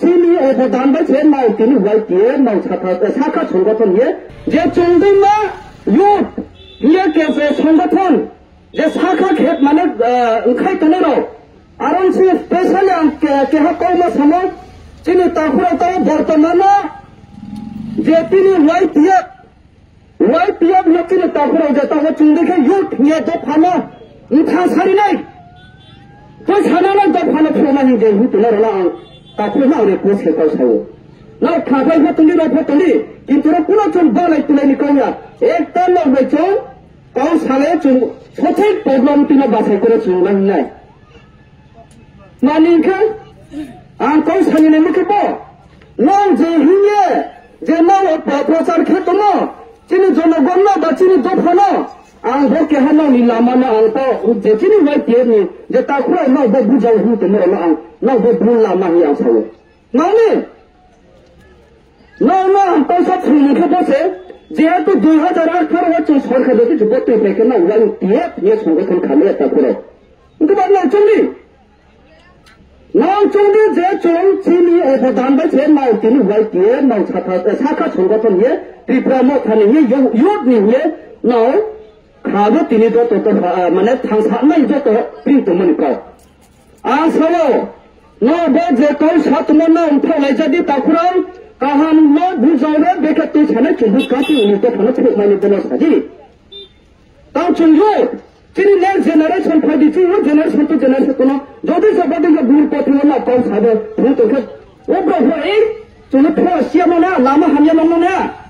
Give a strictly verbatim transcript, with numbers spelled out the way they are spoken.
Chini obodan bai se nao tini Y T F nao sakha, sakha songothon ye je chungdima youth ye ke se songothon je sakha khet mane, eh, wngkhai tongnai rok. Aron si specially ang ke, keha kauma samo chini takhura tao bortomano je tini Y T F Y P F no chini takhurok je tongo chwng dikhe youth hiya dophano wngthang sarinai. Twi sananai dophano phunuknai hwnkhe hwtwlarokno ang takhurokno ang request khe kok sao. Nok khaphai pho tongdi, rok pho tongdi, kintu rok kuno chwng balai tulaini kok ya. Ekta nok bai chwng kok sale chwng sothik problem tino bachai koro chwng nai hwnai. Mani hwnkhe ang kok sani nai mukhe bo. Nong je hiye je nong o pro-, prochar khe tono. Chini jonogon no ba chini dopha no. Ang bo keha nong ni lama no ang to je chini Y P F ni je takhura no bo bujao hu te moro no ang no bo bul lama hi ang sao. Nong ni. Nong no ang to sa thung mukhe bo se. Jehetu dui hajar atharo o chwng sorkar de chwng bo twi phaikhe no Y P F ni songothon khamle takhura. Wngkhe ba nong chongdi. Nong chongdi je chwng chini obodan bai se nao tini Y T F nao sakha, sakha songothon ye Tripura Motha ni ye yo-, youth ni ye nao khabo tini joto to, ah, mane thangsa nai joto pring tongmani kok. Ang sao, no bo je kau sa tongma nao wngthok lai jadi takhurang kaham no bujao re beka twi sanai chumbu kati uni to phano phuk mani bono sadi. Tang chwng yo, chini next generation phai di, chini generation to generation kono, jodi jabadi yo bul poti yo na kau sabo, phung tongkhe, o bro ho ei, chwng pho siya mo na, lama hamya mo na,